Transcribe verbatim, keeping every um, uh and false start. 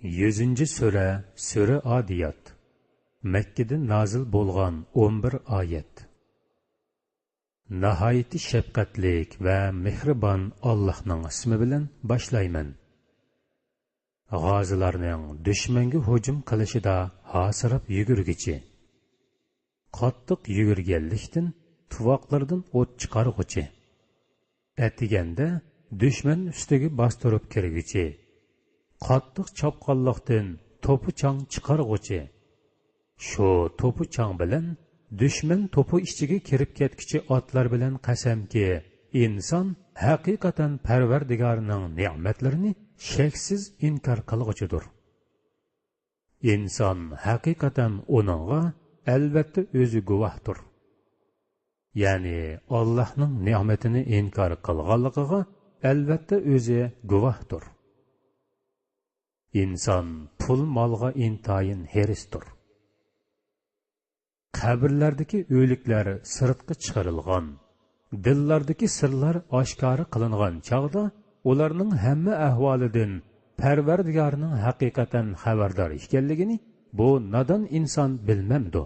يۈزىنچى سۈرە، سۈرە ئادىيات. مەككىدە نازىل بولغان ئون بىر ئايەت. ناھايىتى شەپقەتلىك ۋە مېھرىبان ئاللاھنىڭ ئىسمى بىلەن باشلايمەن. غازىلارنىڭ دۈشمەنگە ھۇجۇم قىلىشىدا ھاسىراپ يۈگۈرگۈچى، قاتتىق يۈگۈرگەنلىكتىن تۇۋاقلىرىدىن ئوت چىقارغۇچى، ئەتىگەندە دۈشمەن ئۈستىگە باستۇرۇپ كىرگۈچى، قاتتىق چاپقانلىقتىن توپا چاڭ چىقارغۇچى، شۇ توپا چاڭ بىلەن دۈشمەن توپا ئىچىگە كىرىپ كەتكۈچى ئاتلار بىلەن قەسەمكى، ئىنسان ھەقىقەتەن پەرۋەردىگارنىڭ نېمەتلىرىنى شەكسىز ئىنكار قىلغۇچىدۇر. ئىنسان ھەقىقەتەن ئۇنىڭغا ئەلۋەتتە ئۆزى گۇۋاھتۇر. يەنى ئاللاھنىڭ نېمىتىنى ئىنكار قىلغانلىقىغا ئەلۋەتتە ئۆزى گۇۋاھتۇر. ئىنسان پۇل مالغا ئىنتايىن ھېرىستۇر. قەبرىلەردىكى ئۆلۈكلەر سىرتقا چىقىرىلغان، دىللاردىكى سىرلار ئاشكارا قىلىنغان چاغدا، ئۇلارنىڭ ھەممە ئەھۋالىدىن پەرۋەردىگارنىڭ ھەقىقەتەن خەۋەردار ئىكەنلىكىنى بۇ نادان ئىنسان بىلمەمدۇ؟